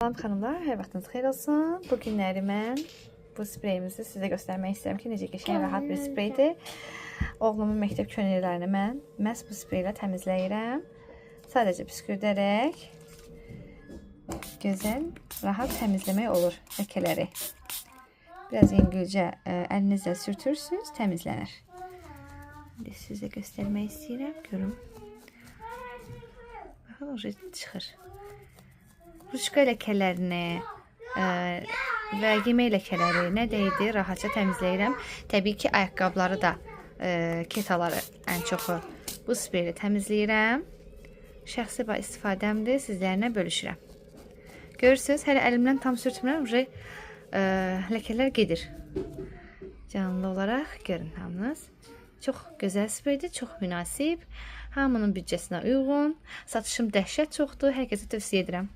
Salam xanımlar, hər vaxtınız xeyir olsun. Bu günləri mən bu spreyimizi sizə göstərmək istəyirəm ki, necə qəşəng, rahat bir spreydir. Oğlumun məktəb köynəklərini mən məhz bu spreylə təmizləyirəm. Sadəcə püskürdərək gözəl, rahat təmizləmək olur ləkələri. Biraz yüngülcə əlinizlə sürtürsünüz, təmizlənir. İndi sizə göstərmək istəyirəm, görün. Baxın, oje çıxır. Ruçka ləkələrini və yemək ləkələri nə deydi, rahatca təmizləyirəm. Təbii ki, ayaqqabıları da, ketaları ən çoxu bu spreylə təmizləyirəm. Şəxsi istifadəmdir, sizlərlə bölüşürəm. Görürsünüz, hələ əlimdən tam sürtmürəm, uje ləkələr gedir. Canlı olaraq görün hamınız. Çox gözəl spreydir, çox münasib. Hamının büdcəsinə uyğun. Satışım dəhşət çoxdur. Hər kəsə tövsiyə edirəm.